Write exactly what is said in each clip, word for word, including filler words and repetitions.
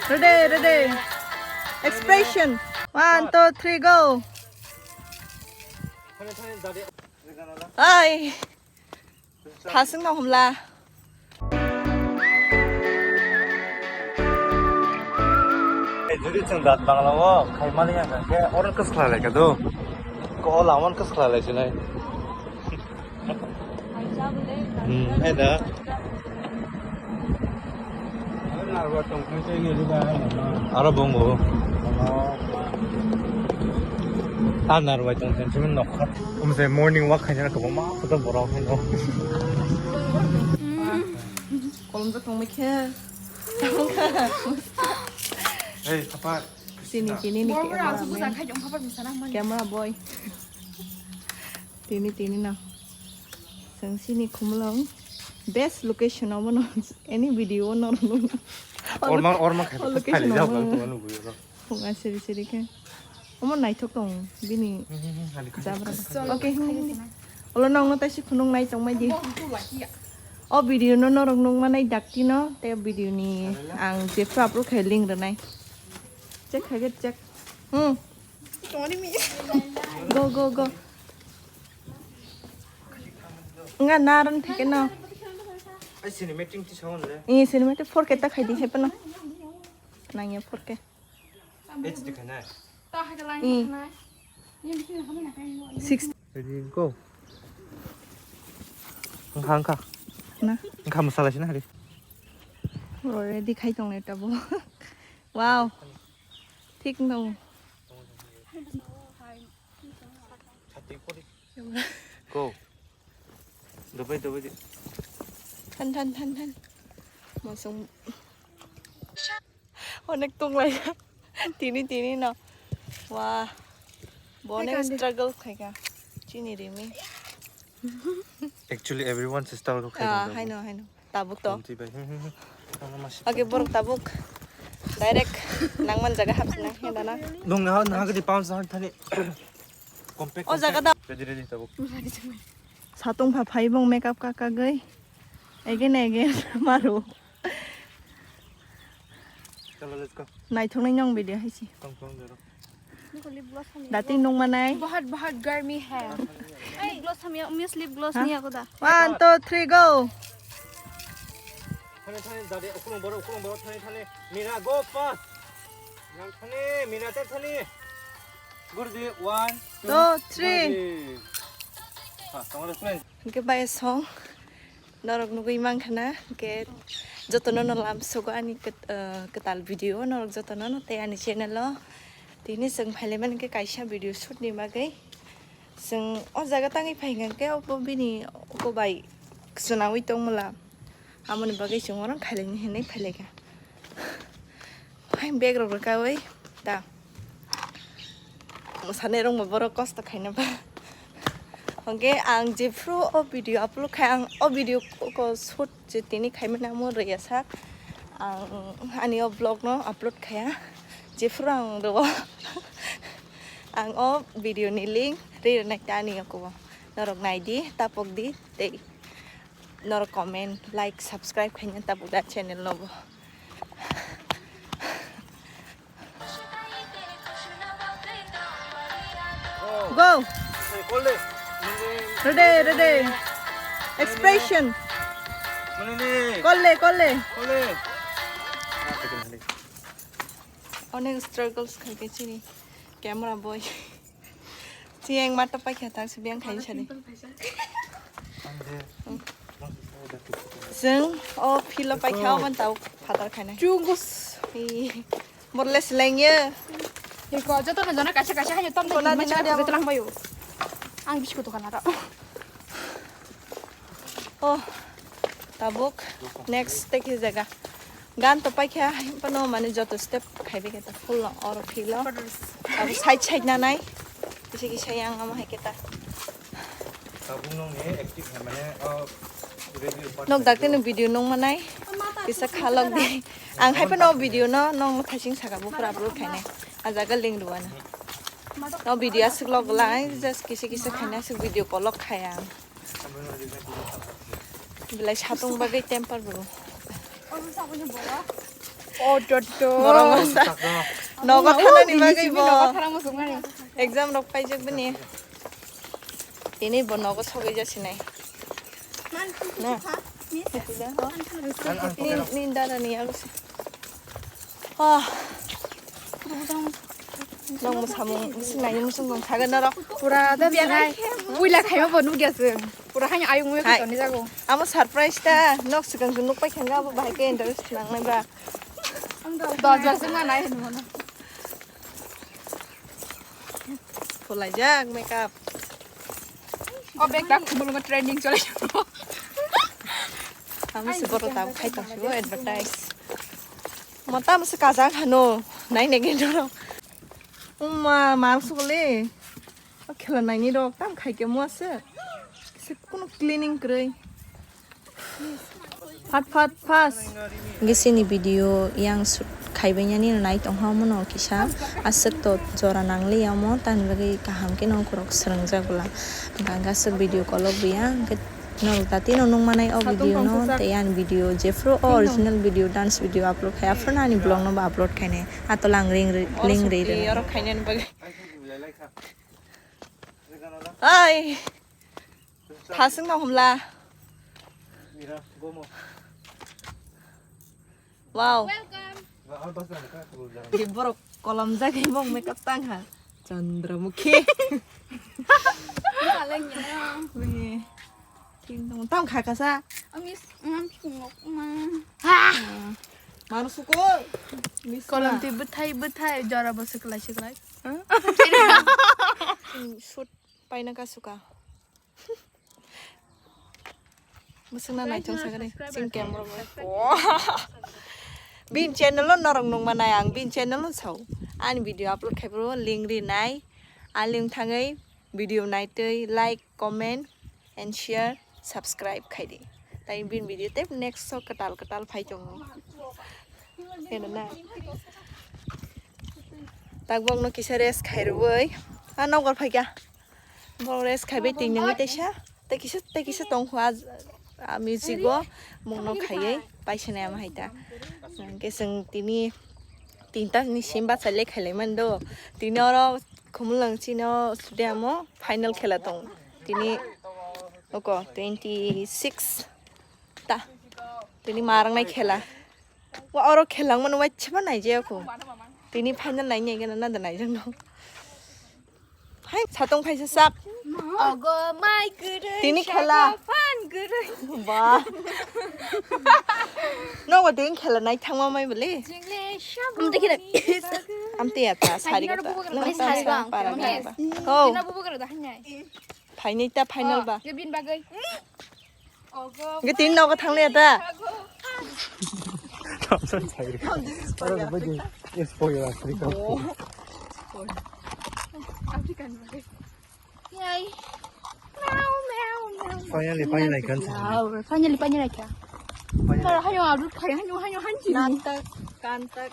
Ready, ready. Expression. One, two, three, go. Hi. Thasung na humla. Jodi chwng dat Bangla o khaimani ya khe oro kwsla lai ka do. Ko lamon kwsla lai sinai. Hmm, hai da. Aro bongo. Ah, narwai tong sen simin nokha. Umse morning walk khaina ko ma ko to borok hai no. Kolom to tong mekhe. Hey, apa? Tini, tini ni camera man. Camera boy. Tini, tini no. Sang sini khumlong. Best location obo no. Any video no. Orma, orma khai. Location obo. Phung a siri siri khe. Omo naithok tong bini jabra. Okay, hmm, hmm. Olo nongno taisi khunung nai tongmai di. O video no norok nung manai dakti no, te video ni ang jephru upload khai link rwnai. Check khai get check. Hmm. Go, go, go. Nga naran thike no. Ai cinematic ti sound le. Eh, cinematic four K ta khai di hai pano. Nang ya four K. H D khai nai. Hmm. Six. Ready, go. Wngkha, wngkha. Na? Wngkha, mwsala sina hari. Already khai tong le tabo. Wow. Thik no. Go. Dobai, dobai di. Than, than, than, than. Masung. Onek tong lai. Tini, tini no. Wah. Bo onek struggle khai ka. Chini rimi. Actually, everyone struggle khai. Ah, hai no, hai no. Tabuk to. Oke, borok tabuk. Direct nangman jaga hapsina he dana. Nung na, na gadi pounds na thani. Compact. O jaga da. Ready, ready, tabuk. Satung pha phai bong makeup ka ka gai. Again, again, maru. Chalo, let's go. Naithok nai nong video hai si. Tong, tong, jero. Dating nung manai. बहुत बहुत गर्मी है। Lip gloss हम, miss lip gloss नहीं आको दा। One, two, three, go. Thani, thani, dadi, ukulung boro, ukulung boro, thani, thani. Mina, go fast. Yang thani, mina te thani. Gurdi, one, two, three. Ha, tong le friend. Goodbye song. Norok nugui mankha na, hwnkhe jotono no lamsogo ani kwt-, ah, kwtal video, norok jotono no tei ani channel o. Tini chwng phailaimani khe kaisa video shoot ni bagwi. Chwng o jaga tangwi phaikha khe obo bini oko bai swnawi tongmwla. Amoni bagwi chwng oro khailaini hinwi phailaikha. Hai bag rok rwkawi ta. Mwsanairokbo borok kosto khaina ba. Hwnkhe ang jephru o video upload khai, ang o video ko shoot je tini khaimani amo rwya sak. Ang ani o vlog no upload khaya. Jephru ang rwo. Ang o video ni link ri rwnai ta ani o kubo. Norok naidi, tapok di, tei norok comment, like, subscribe khaina tabuk da channel no bo. Go. Ready, ready. Expression. Kolle, kolle. Onek struggles khai ke chini camera boy. Chiyeng mata paikha tak se biyang khai sari. Chwng o philo paikha o man tau phatar khainai. Chungus. Borle seleng ye. Iko joto no jona kaisa kaisa hayo tom. Kona dina dia. Ang biskut kana ra. Oh, tabuk next tei khe jaga. Gan to paikha, pano mane joto step khaibe khe ta full no oro philo. Abo side side na nai. Kisa kisa yang amo hai khe ta. Tabuk nong ni active hai mane, oh, radio part. Nok dakte no video nong manai. Kisa khalok di. Ang hai pano video no nong thasing saka bo pura upload khainai. A jaga link ruana. No video asuk log lai, just kisa kisa khainai asuk video kolok khaya. Belai satung bagwi temper bro. Oh, dot, dot. Borok masa. Nogo thanani bagwi bo. Nogo thana muchungmani. Exam rok paijak bini. Tini bo nogo sogwi jasinai. Na. Nin, nin dada ni yago se. Ah. Nang mo samung sinai musung gong saga norok. Pura da biya nai. Puila khaima bo nugya se. Pura hanya ayung uyo. Hai. Kotoni jago. Amo surprise ta. Nok sikang nuk pai khanga bo bahai ke interest nang nai ba. Doja sung ma nai hin mono. Khulaijak makeup. O bag ta khumulungo trending chole. Amo se boro tam khai tong sibo advertise. Mo tam se kajak hano. Nai ne gen doro. Umma mar sukole. O khela naini rok tam khai ke mo se. Se kuno cleaning kroi. Fat fat fast. Hingke chini video yang shoot khaibainani nai tongha omono kisa aswk to jora nangliya omo tamni bagwi kaham khe nongkhorok swrwngjak bwla. Hingke aswk video kolok ya hingke norok datino nukmanai o video no tei ani video jephru o original video dance video upload khai aphuru ani vlog no bo upload khainai atolang ring ring ring ring. Ai. Thasung no humla. Wow. Di borok kolom jagai bong makeup tang ha. Chandramukhi. Tam kha kasa. Maru sukul. Kolom twi bwthai bwthai jora bo swklai swklai. Shoot paina ka suka. Musukna naithok sakani sing camera bo. Bin channel o norok nungma nai ang bin channel o sao. Ani video upload khai bro link ri nai. Aling thangwi video naitwi like, comment and share, subscribe khai di. Tai bin video tep next so kwtal kwtal phai tongo. Heno na. Takbok no kisa rest khai rwui. A nokbar phai kha. Bo rest khaibai tingni teisa. Tei kisa tei kisa tongkho a, a music o mungno khaiwi paisana ama hai ta. Hwnkhe chwng tini tinta ni sim bacha le khailai mani do. Tini oro Khumulwng chini o stadium o final khela tong. Tini oko twenty six ta. Tini ma rwngnai khela. Wa oro khela wngmani waisa ma naijaya kho. Tini final naini hwnkhe nada naijak no. Hai, satong phaisa sak. Ogo mai kwrwi, tini khela. Saka phan kwrwi. Ba. Nogo tini khela nai thangma mai bole. Jingle shaboni bagwi. Amte ya ta, sari kata. Nang sari ta, para kata. Ho. Tino bubu gara da hanyai. Phainai ta final ba. Ye bin bagwi. Hwnkhe tini nogo thangliya ta? Finally, finally, kan sa. Finally, finally, kan. Hayo, hayo, hayo, hayo, hayo. Kantak, kantak.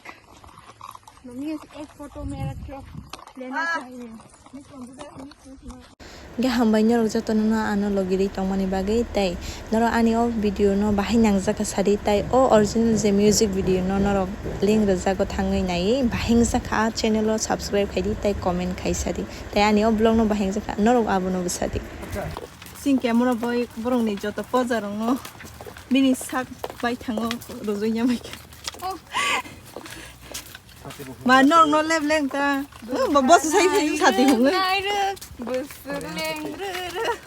Mami, ek photo mera kyo lena chahiye. Hwnkhe hambai norok jotono no ano logirwi tongmani bagwi tei norok ani o video no bahai nangjakha sadi tei o original je music video no norok link rwjago thangwi naiwi bahai wngjakha a channel o subscribe khaidi tei comment khai sadi tei ani o vlog no bahai wngjakha norok abono bwsadi. Sing camera boy borok ni joto poja rok no bini sak bai thango rwjui ya mai kha. Ma norok no lep leng ta. Bo, bo, bo, sai, sai, sati hwnwi. Nairwk, bwswk leng rwrwk.